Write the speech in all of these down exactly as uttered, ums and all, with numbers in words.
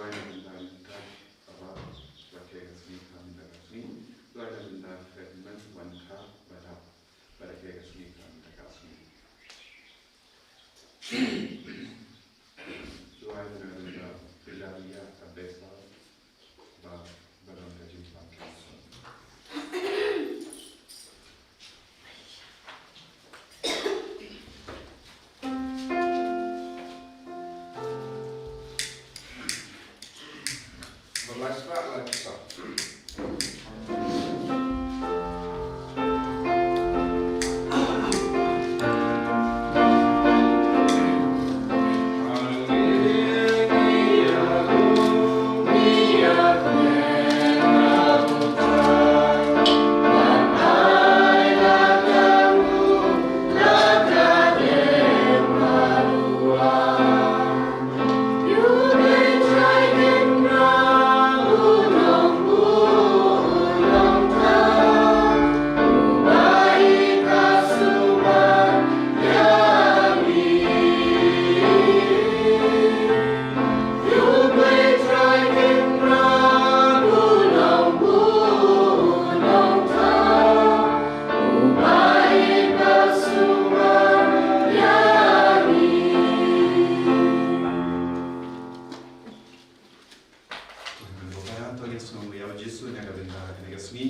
Duwai na ka bynta Nongthaw, Aba, bad ka sngi ka mynta ka sngi. Duwai na ka bynta Fredman, Wankha, bad Dap, bad ka sngi ka mynta ka sngi. Duwai na ka bynta Pilaria, Abesa, bad, bad ka jingpang ka. Ko hynmen ko para, to ngin sngewnguh ïa u Jisu na ka bynta kane ka sngi.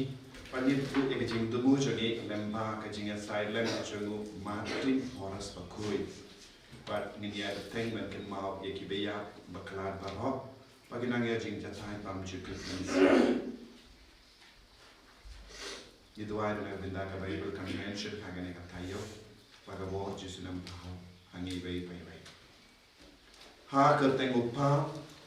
Bad ngin buh ïa ka jingthmu jong ngi lyngba ka jingïasaid lem jong u Martin Horace Bakhuid. Bad ngin ïa bteng ban kynmaw ïa ki baiïap bakla baroh ba ki nang ïa jingjatai bymjukut mynsiem. Ngi duwai na ka bynta ka Baibl kan mention ha kane ka taïew, ba ka bor Jisu nang pynpaw ha ngi iwei pa iwei. Ha ka kyrteng u Kpa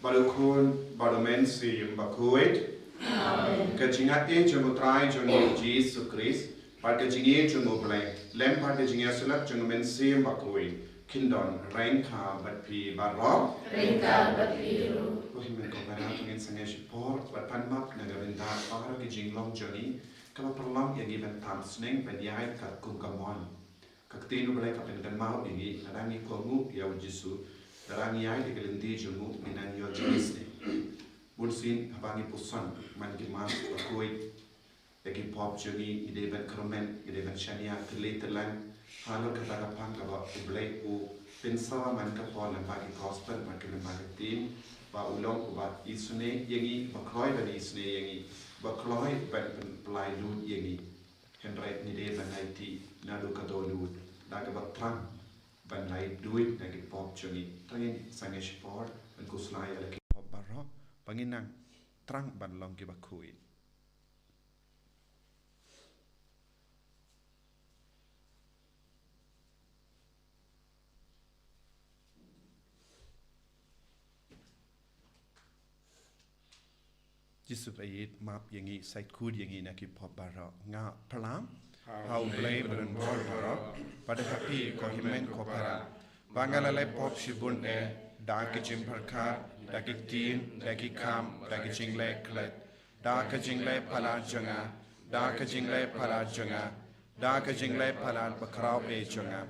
bad u Khun bad u Mynsiem Bakhuid. Amen. Ka jingïeit jong u Trai jong ngi Jisu Khrist bad ka jingïeit jong u Blei lem bad ka jingïasyllok jong u Mynsiem Bakhuid kin don ryngkat bad phi baroh. Ryngkat bad phi ruh. Ko hynmen ko para, to ngin sangeh shipor bad pan map na ka bynta baroh ki jinglong jong ngi kaba pynlong ïa ngi ban tam sneng ban ïaid katkum ka mon. Ka ktien u Blei ka pynkynmaw ïa ngi, lada ngi kohnguh ïa u Jisu, lada ngi ïaid ïa ka lynti jong u, ngi nang ïoh jingisynei. Bunsien haba ngi puson man ki Mass bakhuid ïa ki pop jong ngi, ngi dei ban kyrmen, ngi dei ban shaniah tylli tyllang halor kata ka phang kaba u Blei u pynsawa man ka por lyngba ki Gospel bad ki lyngba ki ktien, ba u long uba isynei ïa ngi, ba kloi ban isynei ïa ngi, ba kloi ban pynphlei lut ïa ngi. Hynrei ngi dei ban aiti naduh ka dohnud da kaba thrang ban lait duid na ki pop jong ngi. To ngin sangeh shipor ban khuslai ïa la ki pop baroh ba ngin nang thrang ban long kiba khuid. Jisu ba ïeit, map ïa ngi, sait khuid ïa ngi na ki pop baroh. Nga pyrshang ha u Blei badonbor baroh bad ha phi ko hynmen ko para ba nga la leh pop shibun eh, da ki jingpyrkhat, da ki ktien, da ki kam, da ki jingleh klet, da ka jingleh palat jong nga, da ka jingleh palat jong nga, da ka jingleh palat bakhraw eh jong nga.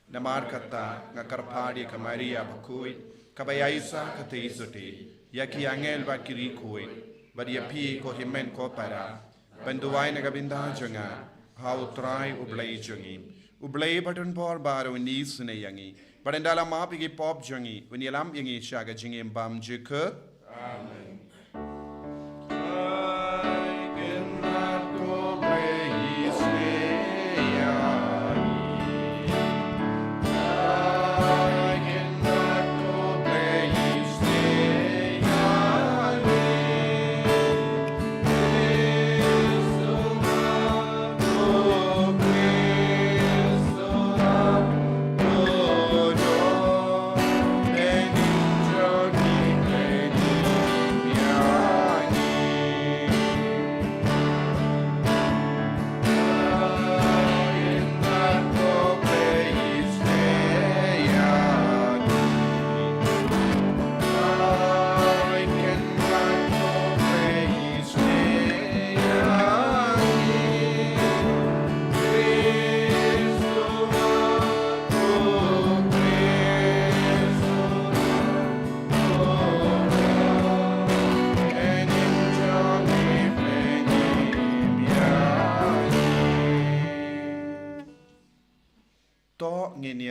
Namar kata nga kyrpad ïa ka Maria bakhuid kaba ïaisah katei sotti, ïa ki angel bad ki riewkhuid, bad ïa phi ko hynmen ko para, ban duwai na ka bynta jong nga ha u Trai u Blei jong ngi. U Blei badonbor baroh un isynei ïa ngi bad un da la map ïa ki pop jong ngi, un ïalam ïa ngi sha ka jingim bymjukut. Amen.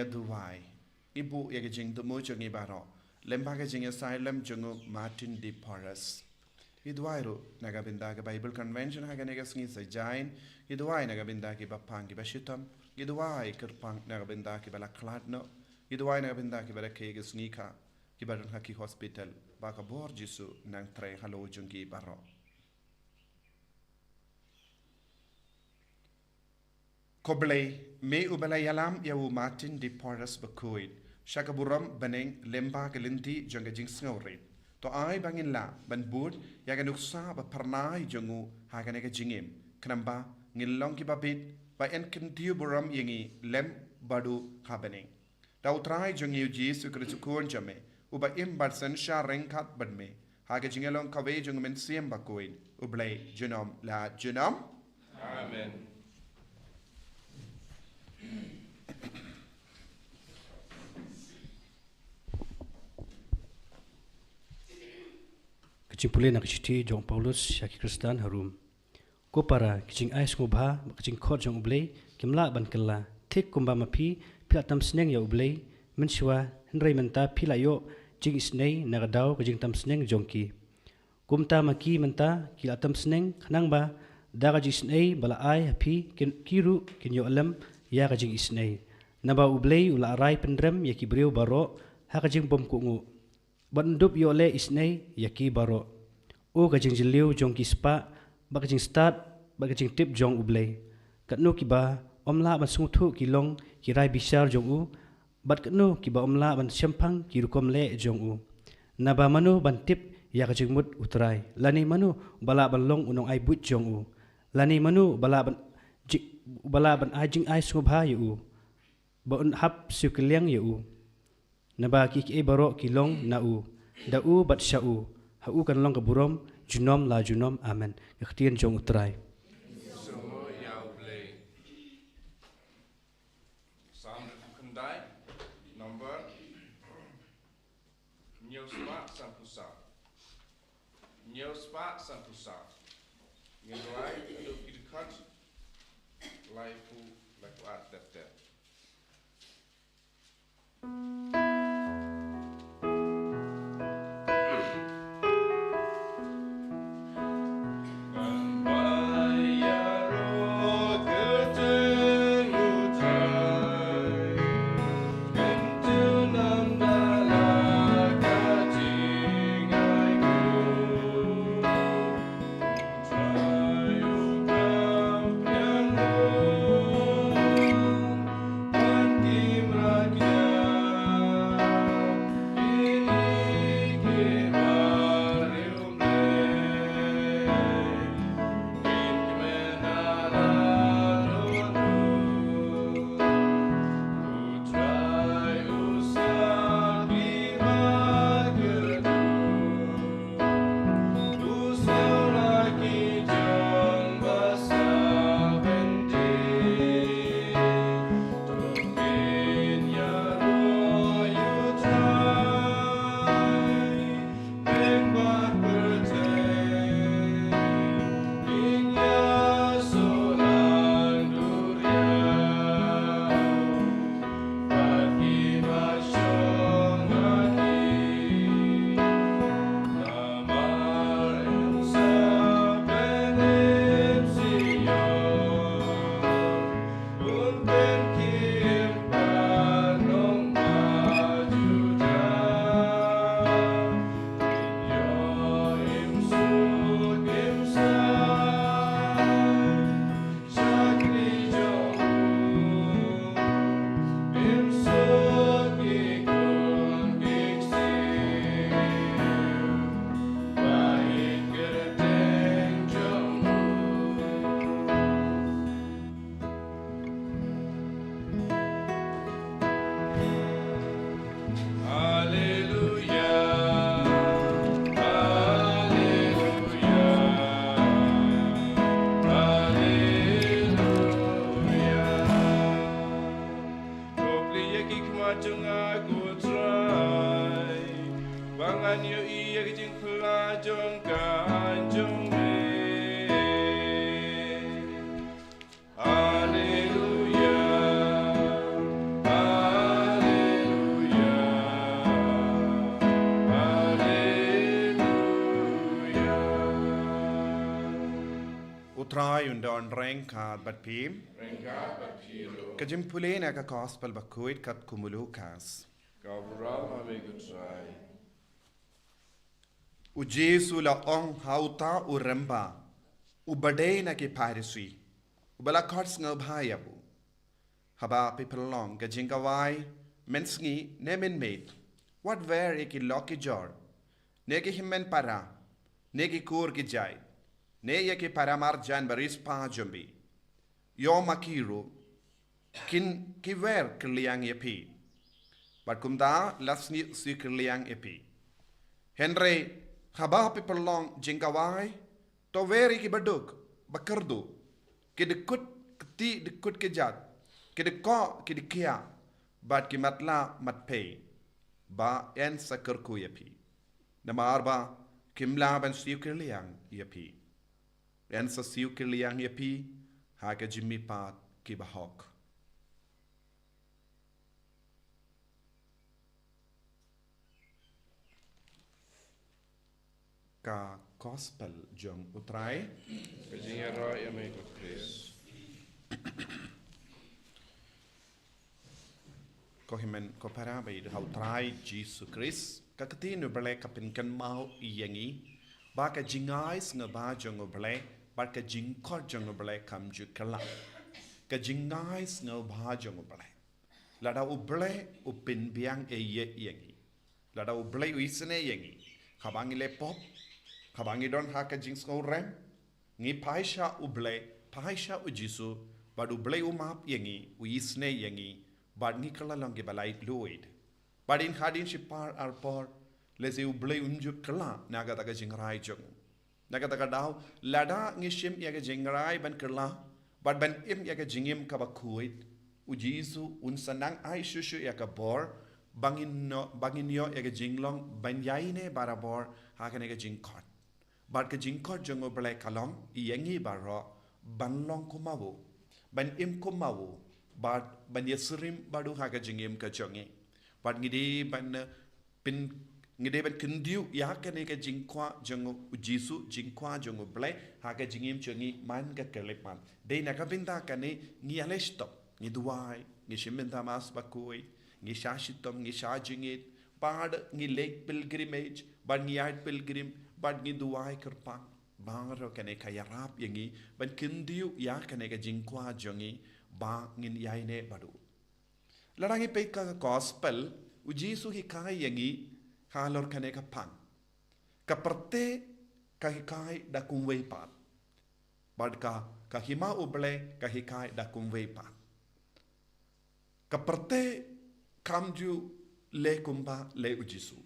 Duwai. Ngi buh ïa ka jingthmu jong ngi baroh lyngba ka jingïasaid lem jong u Martin de Porres. Ngi duwai ruh na ka bynta ka Bible Convention ha kane ka sngi Saitjaiñ. Ngi duwai na ka bynta kiba pang kiba shitom. Ngi duwai kyrpang na ka bynta kiba la khlad noh. Ngi duwai na ka bynta kiba rakhe ka sngi kha, kiba don ha ki hospital. Ba ka bor Jisu nang trei halor jong ki baroh. Ko Blei, me uba la ïalam ïa u Martin de Porres bakhuid sha ka burom bneng lyngba ka lynti jong ka jingsngewrit, to ai ba ngin lah ban bud ïa ka nuksa ba phyrnai jong u ha kane ka jingim, khnang ba ngin long kiba bit, ba yn kyntiew burom ïa ngi lem bad u ha bneng. Da u Trai jong ngi u Jisu Khrist u Khun jong me, uba im bad synshar ryngkat bad me ha ka jingïalong kawei jong u Mynsiem Bakhuid, U Blei junom la junom. Amen. Ka jingpule na ka shithi jong u Paulus sha ki Khristan ha Rom. Ko para, ki jingai sngewbha bad ka jingkhot jong U Blei kim lah ban kylla. Thik kumba ma phi, phi la tam sneng ïa U Blei mynshuwa, hynrei mynta phi la ïoh jingisynei na ka daw ka jingtam sneng jong ki. Kumta ma ki mynta ki la tam sneng, khnang ba da ka jingisynei ba la ai ha phi, kin, ki ruh kin ïoh lem ïa ka jingisynei. Naba U Blei u la rai pynrem ïa ki briew baroh ha ka jingbymkohnguh, bad un dup ïoh leh isynei ïa ki baroh. O ka jingjylliew jong ki spah, bad ka jingstad, bad ka jingtip jong U Blei. Katno kiba ym lah ban sngewthuh ki long ki rai bishar jong u, bad katno kiba ym lah ban shemphang ki rukom leh jong u. Naba mano ban tip ïa ka jingmut U Trai? Lane mano ba lah ban long u nongai buit jong u? Lane mano ba lah ban ji-, ba lah ban ai jingai sngewbha ïa u, ba un hap siew kylliang ïa u? Naba kiei kiei baroh ki long na u, da u bad sha u. Ha u kan long ka burom junom la junom. Amen. Ka ktien jong U Trai. Psalm khyndai, number hynñiew spah sanphew saw. Hynñiew spah sanphew saw. Ngin duwai haduh ki dkhot laiphew, laiphew ar ter ter. U Trai un don ryngkat bad phi. Ryngkat bad phi ruh. Ka jingpule na ka Gospel bakhuid katkum u Lukas. Ka burom ha me ko Trai. U Jisu u la ong ha uta u rangbah uba dei na ki Pharisi uba la khot sngewbha ïa u, haba phi pynlong ka jingkhawai mynsngi ne mynmiet, wat wer ïa ki lok ki jor, ne ki hynmen para, ne ki kur ki jait, ne ïa ki para marjan ba riewspah jong phi. Ïoh ma ki ruh kin, ki wer kylliang ïa phi, bad kumta la sniew siew kylliang ïa phi. Hynrei haba phi pynlong jingkhawai, to wer ïa ki baduk bakyrduh, ki dkut kti dkut kjat, ki dkoh ki dkhiah, bad ki matlah matpei, ba yn sa kyrkhu ïa phi, namar ba kim lah ban siew kylliang ïa phi. Yn sa siew kylliang ïa phi ha ka jingmihpat ki bahok. Ka Gospel jong u Trai. Ka jingïaroh ïa me ko Khrist. Ko hynmen ko para ba ïeit ha u Trai Jisu Khrist, ka ktien u Blei ka pynkynmaw ïa ngi ba ka jingai sngewbha jong u Blei bad ka jingkhot jong u Blei kam ju kylla. Ka jingai sngewbha jong u Blei. Lada u Blei u pynbiang ei ei ïa ngi, lada u Blei u isynei ïa ngi, haba ngi leh pop, haba ngi don ha ka jingsngewrem, ngi phai sha u Blei, phai sha u Jisu, bad u Blei u map ïa ngi, u isynei ïa ngi, bad ngi kylla long kiba laitluid. Bad hadien shipor arpor, lehse u Blei um ju kylla na kata ka jingrai jong u. Na kata ka daw, lada ngi shim ïa ka jingrai ban kylla bad ban im ïa ka jingim kaba khuid, u Jisu un sa nang ai shuh shuh ïa ka bor ba ngin ïoh, ba ngin ïoh ïa ka jinglong ban ïaineh barabor ha kane ka jingkhot. Bad ka jingkhot jong u Blei ka long ïa ngi baroh ban long kum ma u, ban im kum ma u, bad ban ïasyriem bad u ha ka jingim ka jong ngi. Bad ngi dei ban, eh, pyn, ngi dei ban kyntiew ïa kane ka jingkwah jong u Jisu, jingkwah jong u Blei ha ka jingim jong ngi man ka khyllipmat. Dei na ka bynta kane ngi ïaleh shitom, ngi duwai, ngi shim bynta Mass bakhuid, ngi shah shitom, ngi shah jingngeit, bad ngi leit pilgrimage, bad ngi ïaid pilgrim, bad ngi duwai kyrpang. Baroh kane ka ïarap ïa ngi ban kyntiew ïa kane ka jingkwah jong ngi ba ngin ïaineh bad u. Lada ngi peit ka Gospel, u Jisu u hikai ïa ngi halor kane ka phang. Ka pyrthei ka hikai da kumwei pat, bad ka, ka hima u Blei ka hikai da kumwei pat. Ka pyrthei kam ju leh kumba leh u Jisu.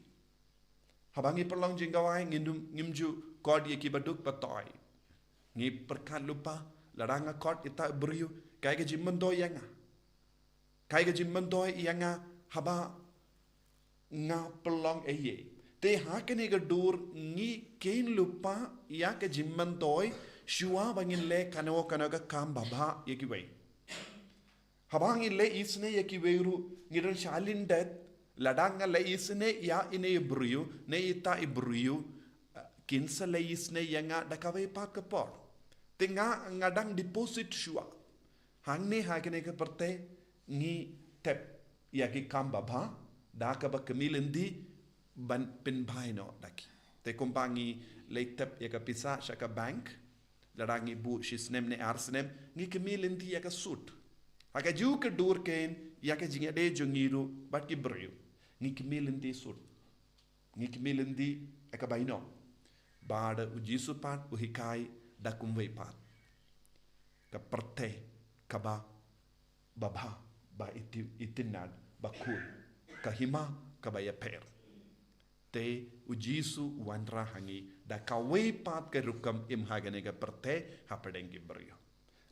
Haba ngi pynlong jingkhawai, ngim, ngim ju khot ïa ki baduk batoi. Ngi pyrkhat lypa, lada nga khot ita i briew, kaei ka jingmyntoi ïa nga? Kaei ka jingmyntoi ïa nga haba nga pynlong ei ei? Te ha kane ka dur ngi kheiñ lypa ïa ka jingmyntoi shuwa ba ngin leh kano kano ka kam babha ïa kiwei. Haba ngi leh isynei ïa kiwei ruh, ngi don shalyndet, lada nga leh isynei ïa ine i briew ne ita i briew, eh, kin sa leh isynei ïa nga da kawei pat ka por. Te nga, nga dang deposit shuwa. Hangne ha kane ka pyrthei ngi tep ïa ki kam babha da kaba khmih lynti ban pynbha noh da ki. Te kumba ngi leit tep ïa ka pisa sha ka bank, lada ngi buh shi snem ne ar snem, ngi khmih lynti ïa ka sut. Ha kajuh ka dur kheiñ ïa ka jingïadei jong ngi ruh bad ki briew, ngi khmih lynti sut. Ngi khmih lynti ïa ka bainong. Bad u Jisu pat u hikai da kumwei pat. Ka pyrthei kaba babha, ba iti-, itynnad, ba khuid. Ka hima kaba ïapher. Te u Jisu u wanrah ha ngi da kawei pat ka rukom im ha kane ka pyrthei hapdeng ki briew.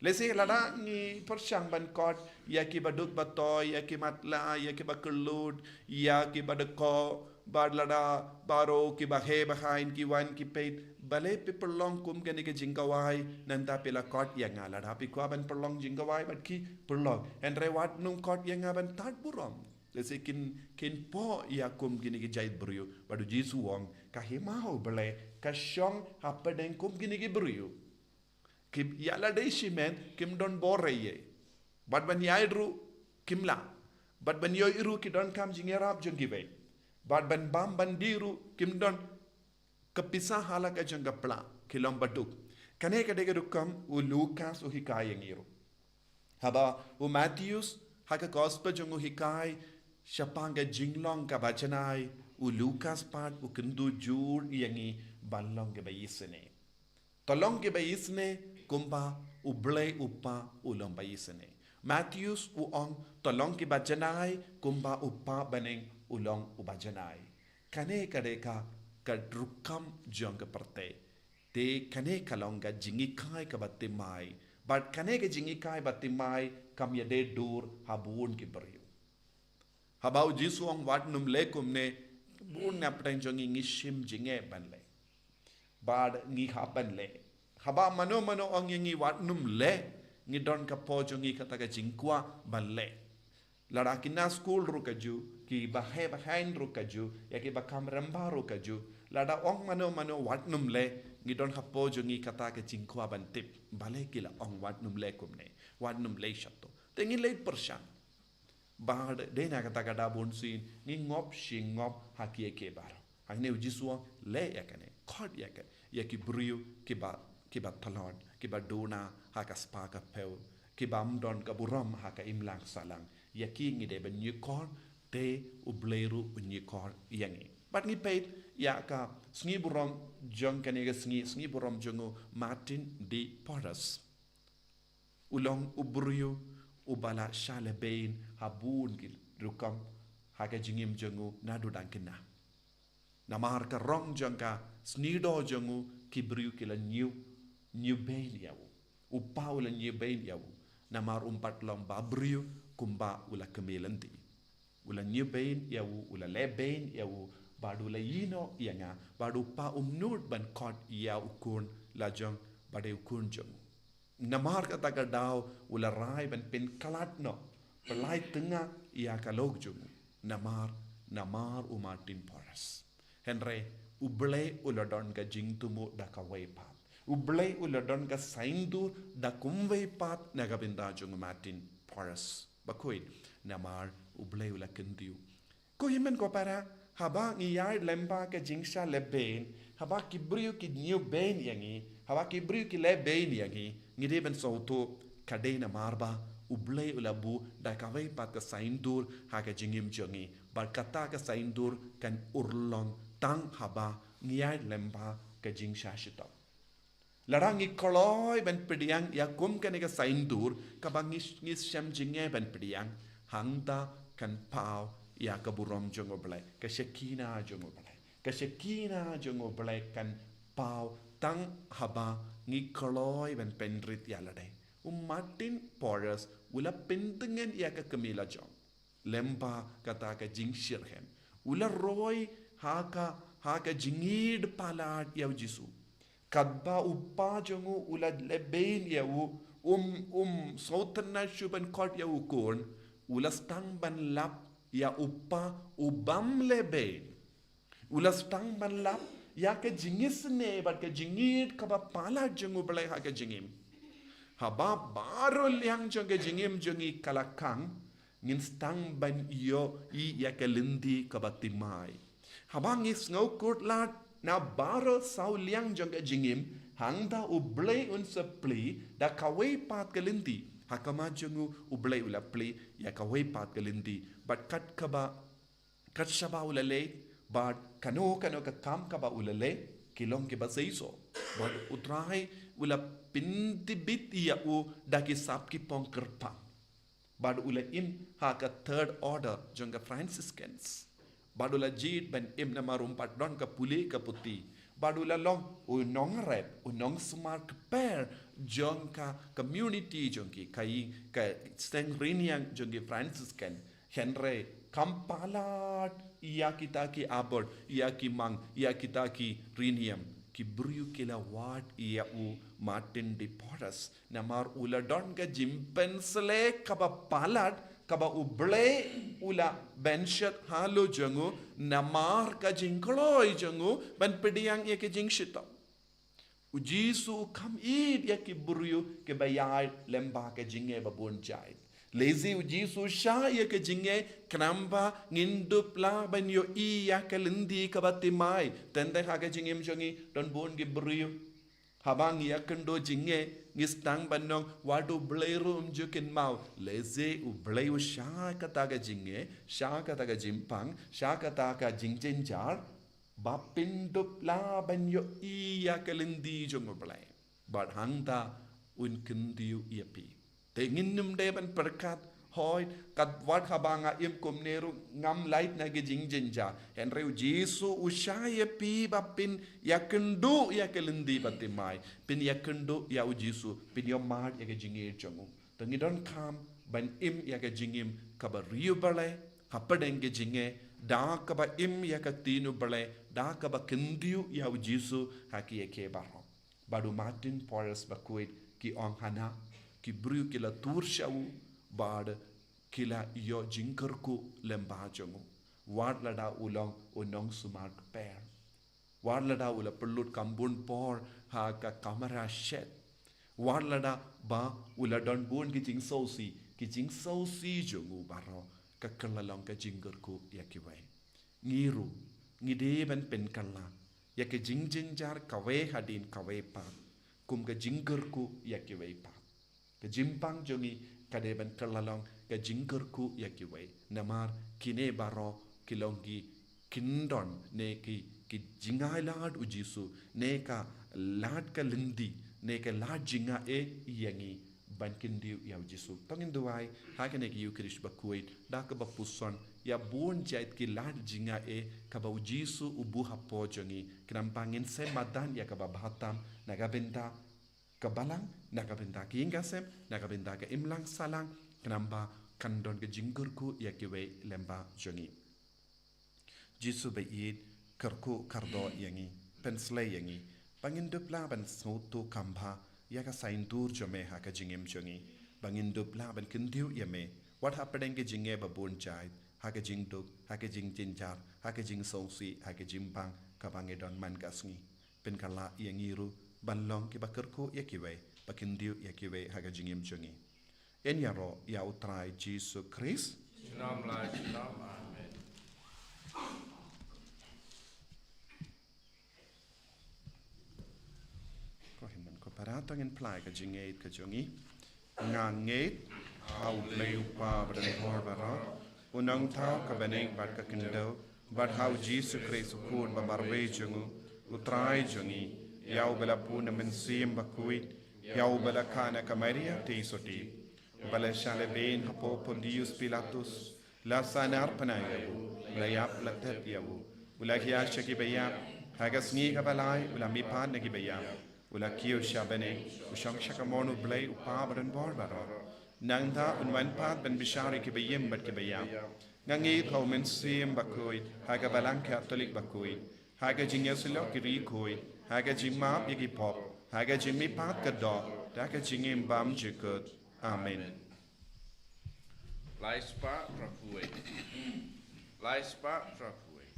Lehse lada ngi pyrshang ban khot ïa ki baduk batoi, ïa ki matlah, ïa ki bakyllut, ïa ki badkoh, bad lada baroh ki baheh bahaiñ ki wan ki peit, balei phi pynlong kum kane ka jingkhawai, nangta phi la khot ïa nga? Lada phi kwah ban pynlong jingkhawai bad ki, pynlong. Hynrei wat nym khot ïa nga ban tad burom. Lehse kin, kin poi ïa kum kine ki jait briew. Bad u Jisu u ong, ka hima u Blei ka shong hapdeng kum kine ki briew. Ki ïa lade shimet kim don bor ïa. Bad ban ïaid ruh kim lah. Bad ban ïoh ruh ki donkam jingïarap jong kiwei. Bad ban bam ban dih ruh kim don ka pisa ha la ka jong ka pla, ki long baduk. Kane ka dei ka rukom u Lukas u hikai ïa ngi ruh. Haba u Mathaios ha ka gospel jong u hikai shaphang ka jinglong kaba janai, u Lukas pat u kyntu jur ïa ngi ban long kiba isynei. To long kiba isynei kumba u Blei u Kpa u long ba isynei. Mathaios u ong to long kiba janai kumba u Kpa baneng u long uba janai. Kane ka dei ka, ka rukom jong ka pyrthei. Te kane ka long ka jinghikai kaba thymmai. Bad kane ka jinghikai ba thymmai kam ïadei dur ha bun ki briew. Haba u Jisu u ong wat nym leh kumne, bun na pdeng jong ngi ngi shim jingeh ban leh. Bad ngi hap ban leh. Haba mano mano u ong ïa ngi wat nym leh, ngi don ka por jong ngi kata ka jingkwah ban leh. Lada ki na skul ruh kajuh, kiba heh ba heh ruh kajuh, ïa kiba kam rangbah ruh kajuh. Lada ong mano mano wat nym leh, ngi don ha por jong ngi kata ka jingkwah ban tip. Balei ki la ong wat nym leh kumne, wat nym leh shato. Te ngi leh pyrshang. Bad dei na kata ka daw bunsien ngi ngop shi ngop ha kiei kiei baroh. Hangne u Jisu u ong leh ïa kane, khot ïa ka, ïa ki briew kiba, kiba tlot, kiba duna ha ka spah ka phew, kibym don ka burom ha ka imlang sahlang. Ïa ki ngi dei ban ïakor, te u Blei ruh un ïakor ïa ngi. Bad ngi peit ïa ka sngi burom jong kane ka sngi, sngi burom jong u Martin de Porres. U long u briew uba la shah lehbeiñ ha bun ki rukom ha ka jingim jong u naduh dang khynnah. Namar ka rong jong ka sniewduh jong u ki briew ki la ñiew, ñiew beiñ ïa u. U kpa u la ñiew beiñ ïa u. Namar um pat long ba briew kumba u la kmie lynti. U la ñiew beiñ ïa u, u la leh beiñ ïa u, bad u la ïehnoh ïa nga, bad u kpa um nud ban khot ïa u khun la jong, ba dei u khun jong u. Namar kata ka daw u la rai ban pynkhlad noh, pynlait tnga ïa ka lok jong u. Namar, namar u Martin Porres. Hynrei, u Blei u la don ka jingthmu da kawei pat. U Blei u la don ka saiñdur da kumwei pat na ka bynta jong u Martin Porres. Bakhuid, namar u Blei u la kyntiew. Ko hynmen ko para, haba ngi ïaid lyngba ka jingshah lehbeiñ, haba ki briew ki ñiew beiñ ïa ngi, haba ki briew ki leh beiñ ïa ngi, ngi dei ban sngewthuh ka dei namar ba u Blei u la buh da kawei pat ka saiñdur ha ka jingim jong ngi, bad kata ka saiñdur kan urlong tang haba ngi ïaid lyngba ka jingshah shitom. Lada ngi kloi ban pdiang ïa kum kane ka saiñdur, kaba ngi, ngi shem jingeh ban pdiang, hangta kan paw ïa ka burom jong u Blei, ka Shekinah jong u Blei, ka Shekinah jong u Blei kan paw tang haba ngi kloi ban pynrit ïa lade. U Martin Porres u la pyntngen ïa ka kmie la jong. Lyngba kata ka jingshitrhem. U la roi ha ka, ha ka jingïeid palat ïa u Jisu. Katba u kpa jong u u la leh beiñ ïa u, um, um sngewtynnad shuh ban khot ïa u khun, u la sdang ban lap ïa u kpa u bym leh beiñ. U la sdang ban lap ïa ka jingisynei bad ka jingïeid kaba palat jong u Blei ha ka jingim. Haba baroh liang jong ka jingim jong ngi ka la khang, ngin sdang ban ïohi ïa ka lynti kaba thymmai. Haba ngi sngew kut lad na baroh saw liang jong ka jingim, hangta u Blei un sa plie da kawei pat ka lynti. Ha khmat jong u, u Blei u la plie ïa kawei pat ka lynti. Bad kat kaba, kat shaba u la leit, bad kano kano ka kam kaba u la leh, ki long kiba seisoh. Bad u Trai u la pyntbit ïa u da ki sap ki pong kyrpang. Bad u la im ha ka third order jong ka Franciscans. Bad u la jied ban im namar um pat don ka pule ka puthi. Bad u la long u nongrep, u nongsumar kper jong ka community jong ki, ka i, ka seng riñiang jong ki Franciscan. Hynrei kam palat ïa kita ki abbot, ïa ki monk, ïa kita ki riñiang. Ki briew ki la wad ïa u Martin de Porres. Namar u la don ka jingpynshlur kaba palat, kaba u Blei u la bynshit halor jong u, namar ka jingkloi jong u ban pdiang ïa ka jingshitom. U Jisu u kham ïeit ïa ki briew kiba ïaid lyngba ka jingeh ba bun jait. Lehse u Jisu u shah ïa ka jingeh, khnang ba ngin dup lah ban ïohi ïa ka lynti kaba thymmai. Teng teng ha ka jingim jong ngi don bun ki briew, haba ngi ïakynduh jingeh, ngi sdang ban ong, wat U Blei ruh um ju kynmaw. Lehse U Blei u shah kata ka jingeh, shah kata ka jingpang, shah kata ka jingjynjar, ba phin dup lah ban ïohi ïa ka lynti jong U Blei. Bad hangta un kyntiew ïa phi. Te ngin ym dei ban pyrkhat, hooid, katwad haba nga im kumne ruh ngam lait na ki jingjynjar. Hynrei U Jisu u shah ïa phi ba phin ïakynduh ïa ka lynti ba thymmai. Phin ïakynduh ïa U Jisu, phin ïohmad ïa ka jingïeit jong u. Te ngi donkam ban im ïa ka jingim kaba riewblei hapdeng ka jingeh, da kaba im ïa ka ktien U Blei, da kaba kyntiew ïa U Jisu ha ki ïa ki baroh. Bad u Martin Powers Bakhuid, ki ong hana, ki briew ki la tur sha u, bad ki la ïoh jingkyrkhu lyngba jong u. Wat lada u long u nongsumar kper. Wat lada u la pynlut kham bun por ha ka kamra shet. Wat lada ba u la don bun ki jingsngewsih, ki jingsngewsih jong u baroh ka kylla long ka jingkyrkhu ïa kiwei. Ngi ruh, ngi dei ban pynkylla ïa ka jingjynjar kawei hadien kawei pat, kum ka jingkyrkhu ïa kiwei pat. Ka jingpang jong ngi ka dei ban kylla long ka jingkyrkhu ïa kiwei. Namar kine baroh ki long ki kyndon ne ki, ki jingai lad U Jisu, ne ka lad ka lynti, ne ka lad jingaiei ïa ngi ban kyntiew ïa U Jisu. To ngin duwai ha kane ka Ïukharist Bakhuid, da kaba puson ïa bun jait ki lad jingaiei kaba U Jisu u buh hapoh jong ngi, khnang ba ngin shem madan ïa kaba bha tam na ka bynta ka balang, na ka bynta ka ïing ka sem, na ka bynta ka imlang sahlang, khnang ba kan don ka jingkyrkhu ïa kiwei lyngba jong ngi. Jisu ba ïeit, kyrkhu kyrdoh ïa ngi, pynshlei ïa ngi, ba ngin dup lah ban sngewthuh kham bha ïa ka saiñdur jong me ha ka jingim jong ngi, ba ngin dup lah ban kyntiew ïa me, wat hapdeng ka jingeh ba bun jait, ha ka jingduk, ha ka jingjynjar, ha ka jingsngewsih, ha ka jingpang kaba ngi don man ka sngi. Pynkylla ïa ngi ruh ban long kiba kyrkhu ïa kiwei, ba kyntiew ïa kiwei ha ka jingim jong ngi. Yn ïaroh ïa U Trai Jisu Khrist. Junom la junom. Amen. Ko hynmen ko para, to ngin phla ïa ka jingngeit ka jong ngi. Nga ngeit ha U Blei U Kpa badonbor baroh, U Nongthaw ka bneng bad ka khyndew, bad ha U Jisu Khrist U Khun ba marwei jong u, U Trai jong ngi, ïa uba la bun na Mynsiem Bakhuid, ïa uba la kha na ka Maria Theisotti, uba la shah lehbeiñ hapoh Pontius Pilatus, la sahnarphna ïa u, la ïap la tep ïa u, u la hiar sha kiba ïap, ha ka sngi kaba lai u la mihpat na kiba ïap, u la kiew sha bneng, u shong sha kamon U Blei U Kpa badonbor baroh. Nangta un wan pat ban bishar ïa kiba im bad kiba ïap. Nga ngeit ha U Mynsiem Bakhuid, ha ka Balang Katholik bakhuid, ha ka jingïasyllok ki riewkhuid, ha ka jingmap ïa ki pop, ha ka jingmihpat ka doh, da ka jingim bymjukut. Amen. Lai spah phra phew wei. Lai spah phra phew wei.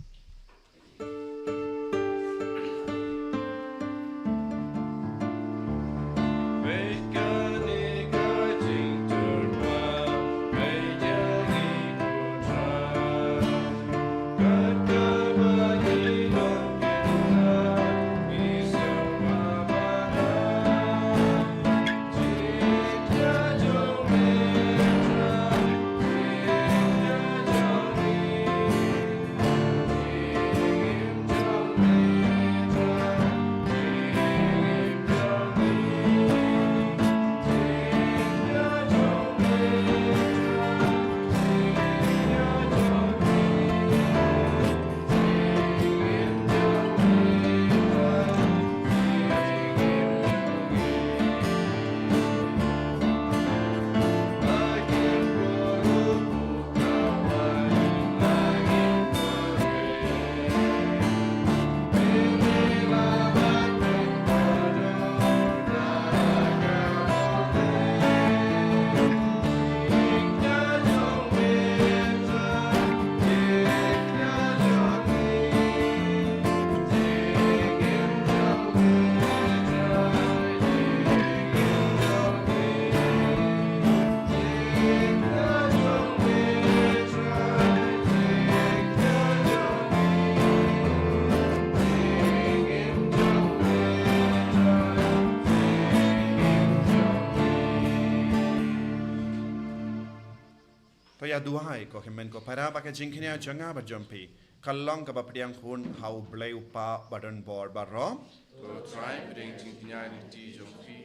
Ïa duwai ko hynmen ko para ba ka jingkñia jong nga bad jong phi ka long kaba pdiang hun ha U Blei U Kpa badonbor baroh. To Trai, pdiang jingkñia lynti jong phi,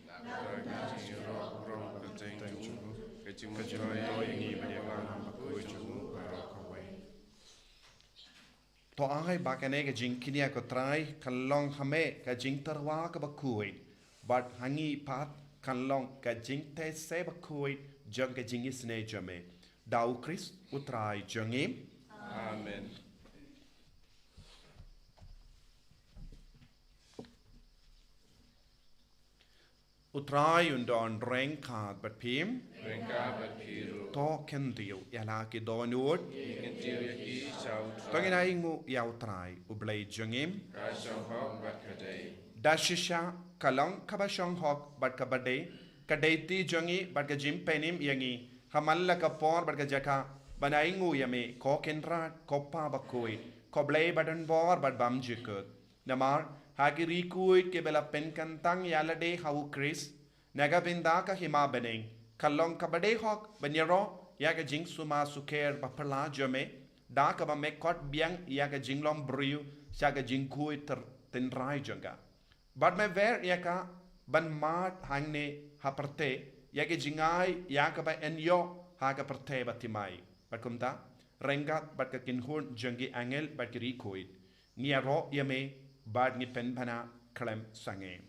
na ka jingïaroh burom kyrteng jong u, ka jingmyntoi ïa ngi bad ïa ka nam bakhuid jong u baroh kawei. To ai ba kane ka jingkñia ko Trai kan long ha me ka jingtyrwa kaba khuid, bad ha ngi pat kan long ka jingtei se bakhuid jong ka jingisynei jong me. Da U Khrist U Trai jong ngi. Amen. U Trai un don ryngkat bad phi. Ryngkat bad phi ruh. To kyntiew ïa la ki dohnud. Ngi kyntiew ïa ki sha U Trai. To ngin ainguh ïa U Trai U Blei jong ngi. Ka shong hok bad ka dei. Da shisha ka long kaba shong hok bad kaba dei, ka dei ti jong ngi bad ka jingpynim ïa ngi ha man la ka por bad ka jaka ban ainguh ïa me, ko Kynrad, ko Pa bakhuid, ko Blei badonbor bad bymjukut. Namar ha ki ri khuid kiba la pynkyntang ïa lade ha U Khrist na ka bynta ka hima bneng, ka long kaba dei hok ban ïaroh ïa ka jingsumar sukher baphylla jong me, da kaba me khot biang ïa ka jinglong briew sha ka jingkhuid tynrai jong ka. Bad me wer ïa ka ban mad hangne ha pyrthei ïa ka jingai ïa kaba yn ïoh ha ka pyrthei bathymmai. Bad kumta, ryngkat bad ka kynhun jong ki angel bad ki ri khuid, ngi ïaroh ïa me bad ngi pynbna khlem sangeh.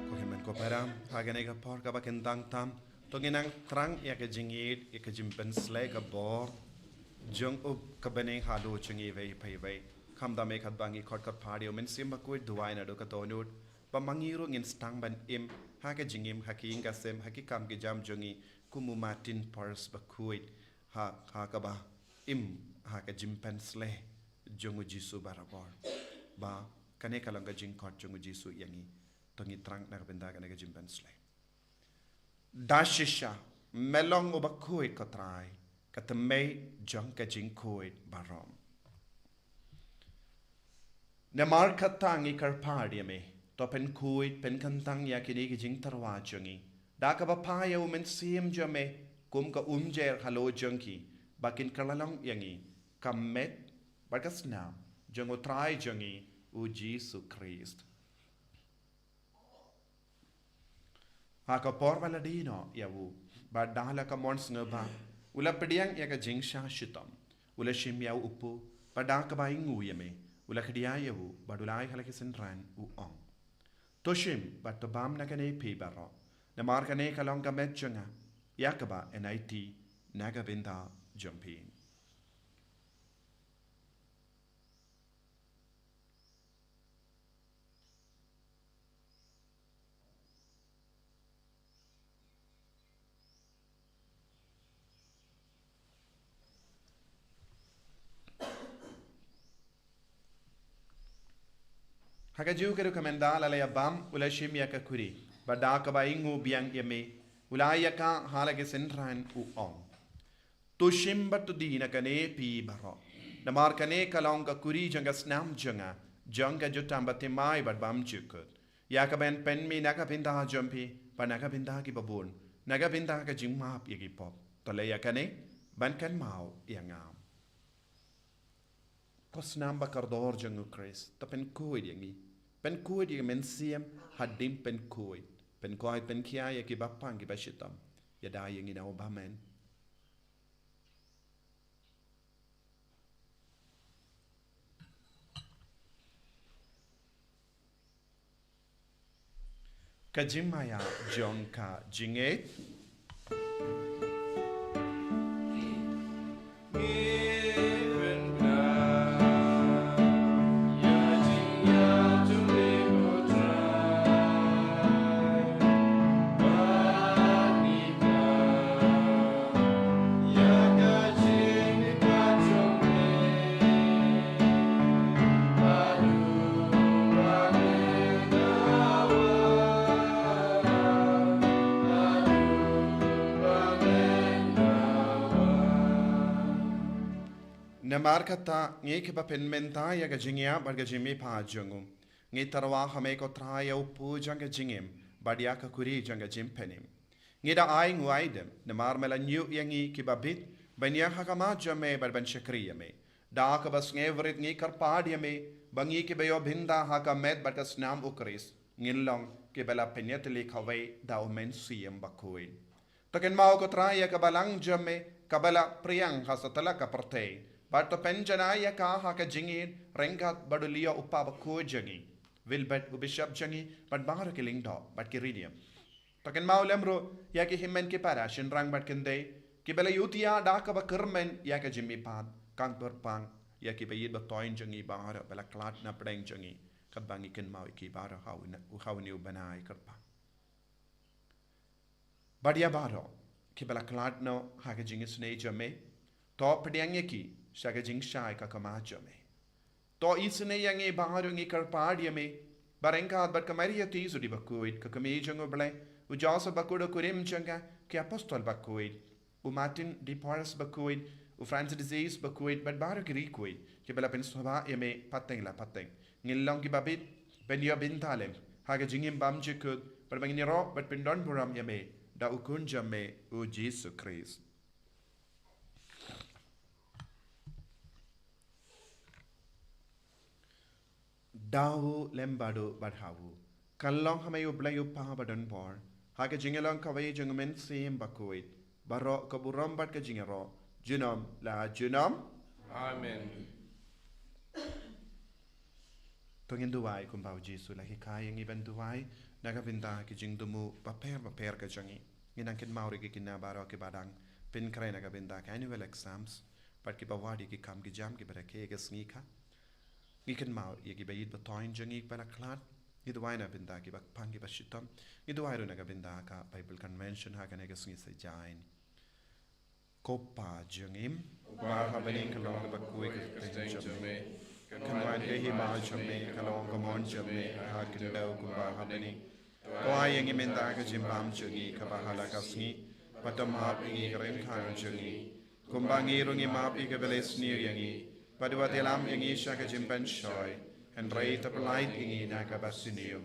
Ko hynmen ko para, ha kane ka por kaba kyntang tam, to ngin nang thrang ïa ka jingïeit, ïa ka jingpynsleh ka bor jong u kaba bneng halor jong ngi iwei pa iwei. Khamtam eh katba ngi khot kyrpad ïa u Mynsiem Bakhuid, duwai naduh ka dohnud ba ma ngi ruh ngin sdang ban im ha ka jingim, ha ki ïing ki sem, ha ki kam ki jam jong ngi kum u Martin Parris bakhuid, ha, ha kaba im ha ka jingpynsleh jong u Jisu barabor. Ba kane ka long ka jingkhot jong u Jisu ïa ngi. To ngi thrang na ka bynta kane ka jingpynsleh. Da shisha me long uba khuid ko Trai, ka thymmei jong ka jingkhuid baroh. Namar kata ngi kyrpad ïa me, to pynkhuid pynkyntang ïa kine ki jingtyrwa jong ngi da kaba phah ïa u Mynsiem jong me kum ka umjer halor jong ki, ba kin kylla long ïa ngi ka met bad ka snam jong u Trai jong ngi u Jisu Khrist. Ha ka por ba la die noh ïa u, bad da la ka mon sngewbha, u la pdiang ïa ka jingshah shitom, u la shim ïa u upu, bad da kaba ainguh ïa me, u la khdia ïa u, bad u la ai ha la ki synran, u ong: To shim bad to bam na kane phi baroh, namar kane ka long ka met jong nga, ïa kaba yn aiti na ka bynta jong phi. Ha kajuh ka rukom ynda la la ïa bam, u la shim ïa ka khuri, bad da kaba ainguh biang ïa me, u la ai ïa ka ha la ki synran, u ong: To shim bad to die na kane phi baroh, namar kane ka long ka khuri jong ka snam jong nga, jong ka jutang bathymmai bad bymjukut, ïa kaba yn pynmih na ka bynta jong phi bad na ka bynta kiba bun, na ka bynta ka jingmap ïa ki pop. To leh ïa kane ban kynmaw ïa nga. Ko snam ba kordor jong u Khrist, to pynkhuid ïa ngi. Pynkhuid ïa ngi mynsiem, hadien pynkhuid. Pynkhuid pynkhia ïa ki bapang ki bashitom. Ïada ïa ngi na u bymman. Ka jingmaïa jong ka jingngeit. Namar kata, ngi kiba pynmynta ïa ka jingïap bad ka jingmihpat jong u, ngi tyrwa ha me ko Trai ïa u pud jong ka jingim bad ïa ka khuri jong ka jingpynim. Ngi da ai nguaidem, namar me la ñiuh ïa ngi kiba bit ban ïeng ha khmat jong me bad ban shakri ïa me. Da kaba sngewrit ngi kyrpad ïa me ba ngi kiba ïoh bynta ha ka met bad ka snam u Khrist ngin long kiba la pynïatylli kawei da u Mynsiem Bakhuid. To kynmaw ko Trai ïa ka balang jong me kaba la pdiang ha satlak ka pyrthei, bad to pynjanai ïa ka ha ka jingïeit ryngkat bad u Leo u Kpa Bakhuid jong ngi, Wilbert u Bishop jong ngi, bad baroh ki lyngdoh bad ki riewniam. To kynmaw lem ruh ïa ki hynmen ki para, shynrang bad kynthei kiba la ïutia da kaba kyrmen ïa ka jingmihpat, kyrpang ïa kiba ïeit ba thoiñ jong ngi baroh ba la khlad na pdeng jong ngi, katba ngi kynmaw ïa ki baroh ha une, ha une u bnai kyrpang. Bad ïa baroh kiba la khlad noh ha ka jingisynei jong me, to pdiang ïa ki sha ka jingshai ka khmat jong me. To isynei ïa ngi baroh, ngi kyrpad ïa me, ba ryngkat bad ka Maria Theisotti Bakhuid, ka Kmie jong u Blei, u Joseph Bakhuid, u kurim jong ka, ki apostol bakhuid, u Martin de Porres Bakhuid, u Francis de Sales Bakhuid, bad baroh ki riewkhuid kiba la pynsngewbha ïa me pateng la pateng, ngin long kiba bit ban ïoh bynta lem ha ka jingim bymjukut, bad ba ngin ïaroh bad pyndonburom ïa me da u Khun jong me, u Jisu Khrist. Da u lem bad u bad ha u, kan long ha me u Blei u Kpa badonbor, ha ka jingïalong kawei jong u Mynsiem Bakhuid, baroh ka burom bad ka jingïaroh junom la junom. Amen. To ngin duwai kumba u Jisu u la hikai ïa ngi ban duwai na ka bynta ki jingthmu bapher bapher ka jong ngi. Ngin nang kynmaw ruh ïa ki khynnah baroh kiba dang pynkhreh na ka bynta ka annual exams, bad kiba wad ïa ki kam ki jam kiba rakhe ïa ka sngi ka. Ngi kynmaw ïa kiba ïeit ba thoiñ jong ngi kiba la khlad. Ngi duwai na ka bynta ki bapang ki bashitom. Ngi duwai ruh na ka bynta ka Bible Convention ha kane ka sngi Saitjaiñ. Ko Pa jong ngi, uba ha bneng, ka long kaba khuid ka kyrteng jong me. Kan wan ka hima jong me, kan long ka mon jong me ha khyndew kumba ha bneng. To ai ïa ngi mynta ka jingbam jong ngi kaba ha la ka sngi, bad to map ïa ngi ka ryngkat jong ngi, kumba ngi ruh ngi map ïa kiba la isniew ïa ngi, bad wat ïalam ïa ngi sha ka jingpynshoi, hynrei to pyllait ïa ngi na kaba sniew.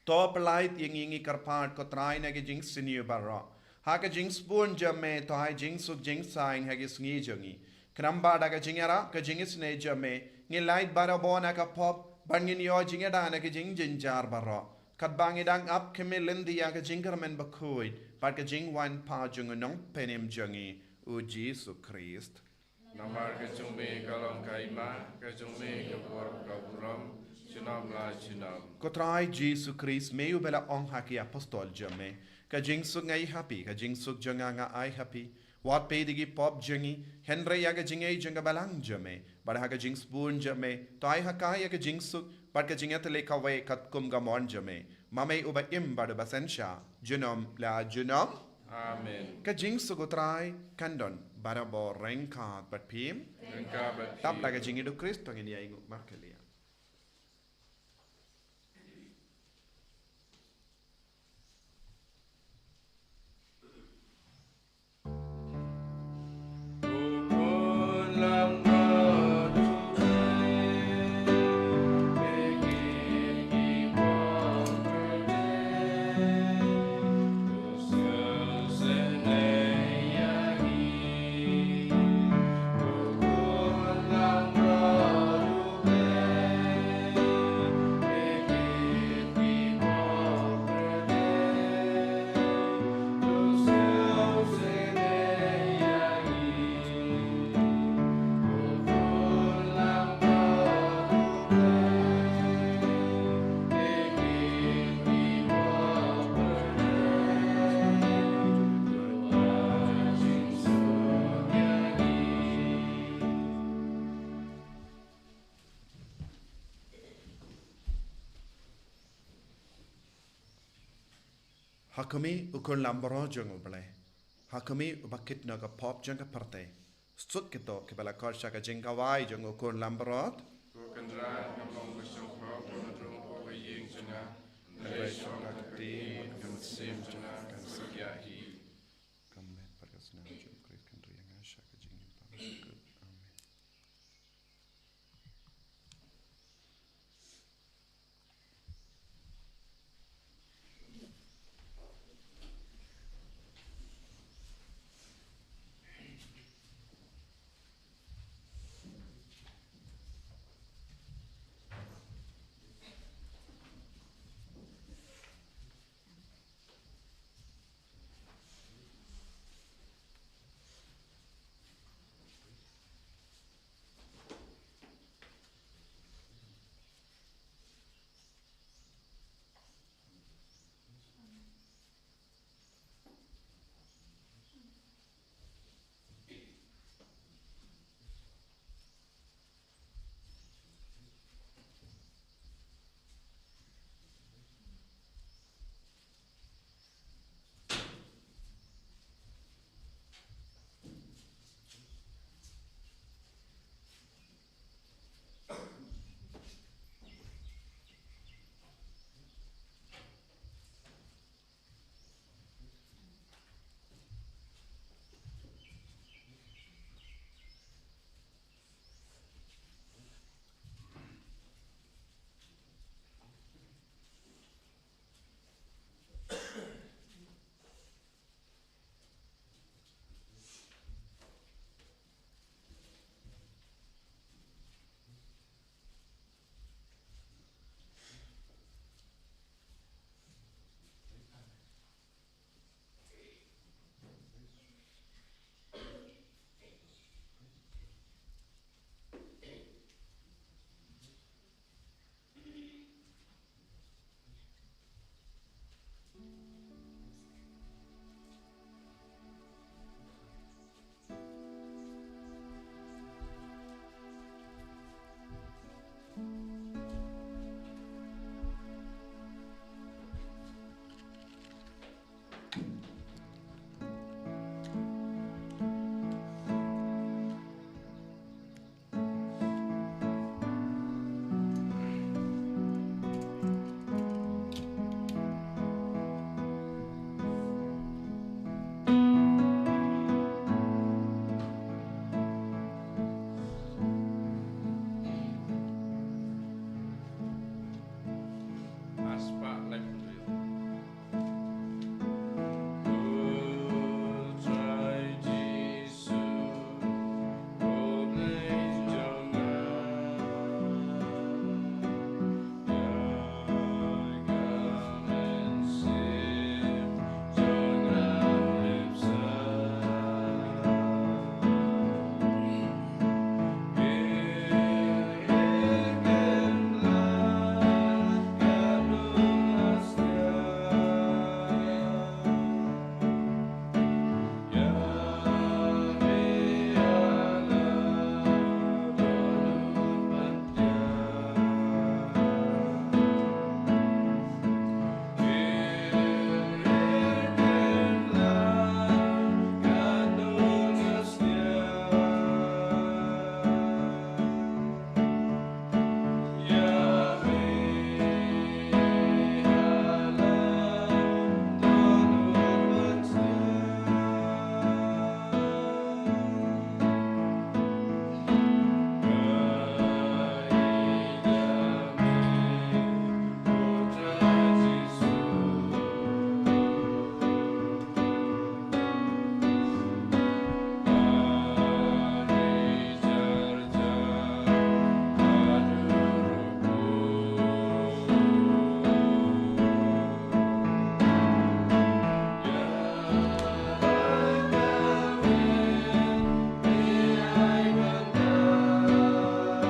To pyllait ïa ngi, ngi kyrpad ko Trai, na ki jingsniew baroh, ha ka jingsbun jong me to ai jingsuk jingsaiñ ha ki sngi jong ngi. Khnang ba da ka jingïarap ka jingisynei jong me ngin lait barabor na ka pop, bad ngin ïoh jingïada na ki jingjynjar baroh, katba ngi dang ap khmih lynti ïa ka jingkyrmen bakhuid bad ka jingwan pat jong u Nongpynim jong ngi, u Jisu Khrist. Namar ka jong me ka long ka hima, ka jong me ka bor, ka burom junom la junom. Ko Trai Jisu Khrist, me uba la ong ha ki apostol jong me, ka jingsuk nga ai ha phi, ka jingsuk jong nga nga ai ha phi. Wat peit ïa ki pop jong ngi, hynrei ïa ka jingngeit jong ka balang jong me, bad ha ka jingsbun jong me to ai ha ka ïa ka jingsuk bad ka jingïatylli kawei katkum ka mon jong me, ma me uba im bad uba synshar junom la junom. Amen. Ka jingsuk u Trai kan don barabor ryngkat bad phi. Ryngkat bad phi. Tap da ka jingïeit u Khrist to ngin ïa ïnguh markylliang. Ha khmih, u Khun Lambrot jong U Blei. Ha khmih, uba kit noh ka pop jong ka pyrthei. Suk kito kiba la khot sha ka jingkhawai jong u Khun Lambrot. Ko Kynrad, nga long ka shongkha, ko na drong ko ka ïing jong nga. Nga leit shong ha ka kti, ka mynsiem jong nga kan suk ïa hi. Ka met bad ka snam jong U Khrist kan ri ïa nga sha ka jingim ba bakut. Amen.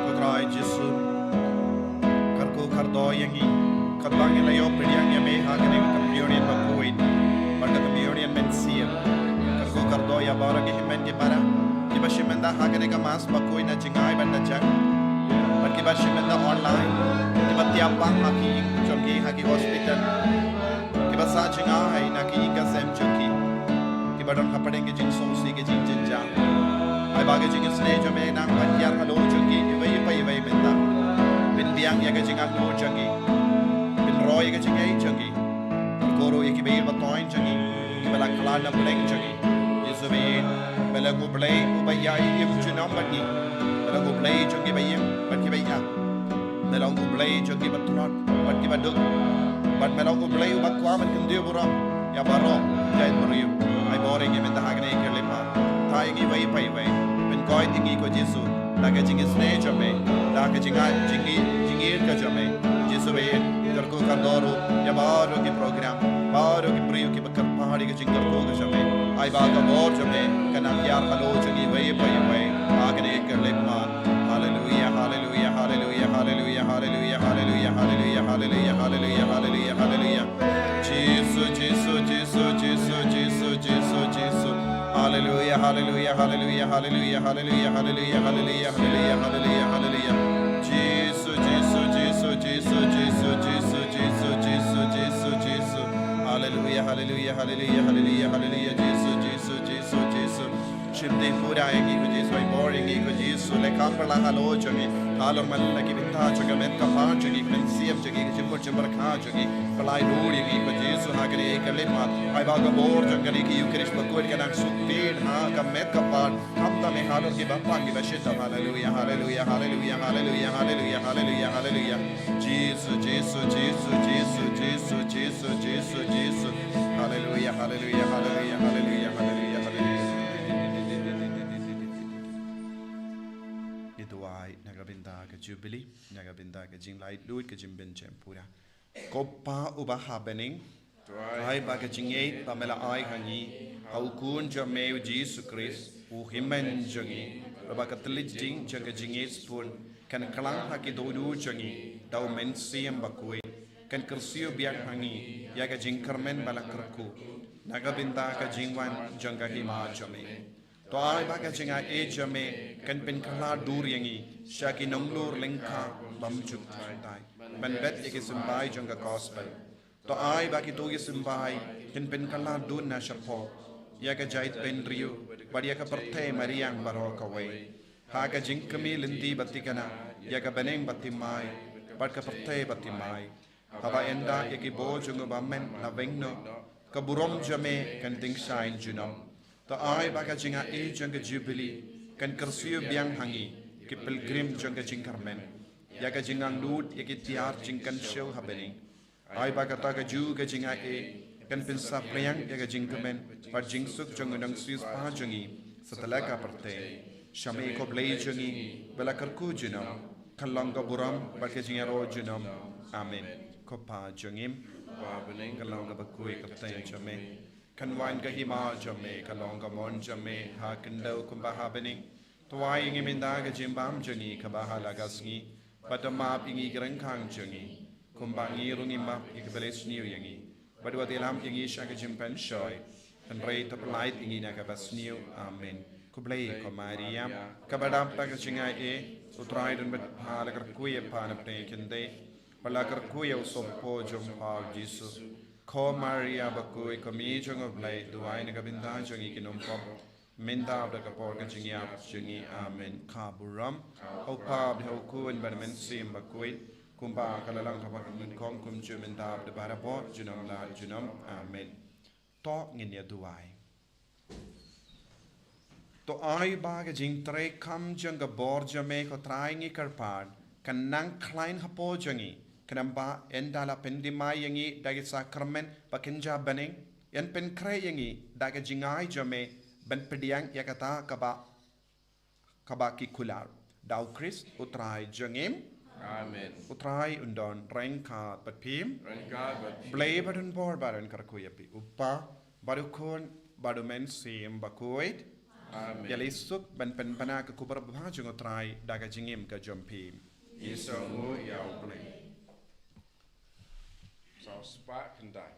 Ko Trai Jisu, kyrkhu kyrdoh ïa ngi katba ngi la ïoh pdiang ïa me ha kane ka Communion bakhuid bad ka Communion mynsiem. Kyrkhu kyrdoh ïa baroh ki hynmen ki para kiba shim bynta ha kane ka Mass bakhuid na jngai bad na jngai, bad kiba shim bynta online, kiba thiah pang ha ki ïing jong ki, ha ki hospital, kiba Sa jngai na ki ïing ka sem jong ki, kiba don hapdeng ki jingsngewsih ki jingjynjar. Ai ba ka jingisynei jong me nang ban hiar halor jong ki iwei pa iwei mynta. Pynbiang ïa ka jingangnud jong ki, pynroi ïa ka jingngeit jong ki. Kyrkhu ruh ïa kiba ïeit ba toiñ jong ki, kiba la khlad na bneng jong ki. Jisu ba ïeit, me long U Blei uba ïai im junom bad ngi. Me long U Blei jong kiba im bad kiba ïap. Me long U Blei jong kiba tlot bad kiba duk. Bad me long U Blei uba kwah ban kyntiew burom ïa baroh jaitbynriew. Ai bor ïa ngi mynta ha kane ka khyllipmat. Thait ïa ngi iwei pa iwei. Pynkoit ïa ngi ko Jisu da ka jingisynei jong me, da ka jingngeit, jingngeit, jingngeit ka jong me. Jisu ba ïeit, kyrkhu kyrdoh ruh ïa baroh ki program, baroh ki briew kiba kyrpad ïa ka jingkyrkhu ka jong me. Ai ba ka bor jong me kan nang hiar halor jong ngi iwei pa iwei ha kane ka khyllipmat. Haleluia, haleluia, haleluia, haleluia, haleluia, haleluia, haleluia, haleluia, haleluia, haleluia, haleluia. Jisu, Jisu, Jisu, Jisu, Jisu, Jisu, Jisu. Haleluia, haleluia, haleluia, haleluia, haleluia, haleluia, haleluia, haleluia, haleluia. Jisu, Jisu, Jisu, Jisu, Jisu, Jisu, Jisu, Jisu, Jisu, Jisu. Haleluia, haleluia, haleluia, haleluia, haleluia. Jisu, Jisu, Jisu, Jisu. Shim dei pura ïa ngi ko Jisu, ai bor ïa ngi ko Jisu, leh kam pyrshah halor jong ngi. Halor man la ki bynta jong ka met ka pan jong ngi, ka mynsiem jong ngi, ka jingmut jingpyrkhat jong ngi. Pynlait dur ïa ngi ko Jisu ha kane ka khyllipmat. Ai ba ka bor jong kane ka Eukharist bakhuid kan nang suk pyn ha ka met ka pan. Khamtam ïa halor kiba pang kiba shitom. Haleluia, haleluia, haleluia, haleluia, haleluia, haleluia, haleluia. Jisu, Jisu, Jisu, Jisu, Jisu, Jisu, Jisu, Jisu. Haleluia, haleluia, haleluia, haleluia, haleluia, haleluia. Ngi duwai na ka bynta ka Jubili, na ka bynta ka jinglaitluid ka jingbym jem pura. Ko Pa uba ha bneng, ai ba ka jingngeit ba me la ai ha ngi ha u Khun jong me u Jisu Khrist, u Hynmen jong ngi, bad ba ka thylliej ding jong ka jingngeit sbun, kan klang ha ki dohnud jong ngi da u Mynsiem Bakhuid, kan kyrsiew biang ha ngi ïa ka jingkyrmen ba la kyrkhu na ka bynta ka jingwan jong ka Hima jong me. To ai ba ka jingai jong me kan pynkhlad dur ïa ngi sha ki nonglur lyngkha bymjukut, ban bet ïa ki symbai jong ka Gospel. To ai ba kito ki symbai kin pynkhlad dur na shapoh ïa ka jaitbynriew bad ïa ka pyrthei mariang baroh kawei, ha ka jingkmie lynti ba thikna ïa ka bneng ba thymmai bad ka pyrthei ba thymmai. Haba ynda ïa ki bor jong u Bymman la weng noh, ka burom jong me kan tyngshaiñ junom. To ai ba ka jingai jong ka Jubili kan kyrsiew biang ha ngi, ki pilgrim jong ka jingkyrmen, ïa ka jingangnud ïa ki tiar jingkynshew ha bneng. Ai ba kata kajuh ka jingai kan pynsaphriang ïa ka jingkmen bad jingsuk jong u nongsiewspah jong ngi satlak ka pyrthei. Sha me ko Blei jong ngi ba la kyrkhu junom, kan long ka burom bad ka jingïaroh junom. Amen. Ko Pa jong ngi, ba ha bneng, kan long kaba khuid ka kyrteng jong me. Kan wan ka Hima jong me, kan long ka mon jong me ha khyndew kumba ha bneng. To ai ïa ngi mynta ka jingbam jong ngi kaba ha la ka sngi, bad to map ïa ngi ki ryngkang jong ngi, kumba ngi ruh ngi map ïa kiba leh sniew ïa ngi. Bad wat ïalam ïa ngi sha ka jingpynshoi, hynrei to pyllait ïa ngi na kaba sniew. Amen. Khublei ko Maria, kaba dap da ka jingaiei, u Trai u don bad pha, la kyrkhu ïa pha na pdeng ki khyndai, bad la kyrkhu ïa u sohpop jong pha u Jisu. Ko Maria bakhuid, ko Mei jong u Blei, duwai na ka bynta jong ngi ki nongpop, mynta bad ha ka por ka jingïap jong ngi. Amen. Ka burom ha u Kpa bad ha u Khun bad ha u Mynsiem Bakhuid, kumba ka la long ha kaba nyngkong, kumjuh mynta bad barabor, junom la junom. Amen. To ngin ïa duwai. To ai ba ka jingtrei kam jong ka bor jong me ko Trai ngi kyrpad kan nang khlaiñ hapoh jong ngi, khnang ba ynda la pynthymmai ïa ngi da ki sakramen ba kynja bneng, yn pynkhreh ïa ngi da ka jingai jong me ban pdiang ïa kata kaba, kaba ki kular. Da u Khrist u Trai jong ngi. Amen. U Trai un don ryngkat bad phi. Ryngkat bad phi. Blei ba don bor ba don kyrkhu ïa phi, u Kpa bad u Khun bad u Mynsiem Bakhuid. Amen. Ïa la suk ban pynbna ka khubor babha jong u Trai da ka jingim ka jong phi. Ngi sngewnguh ïa u Blei. Saw spah khyndai.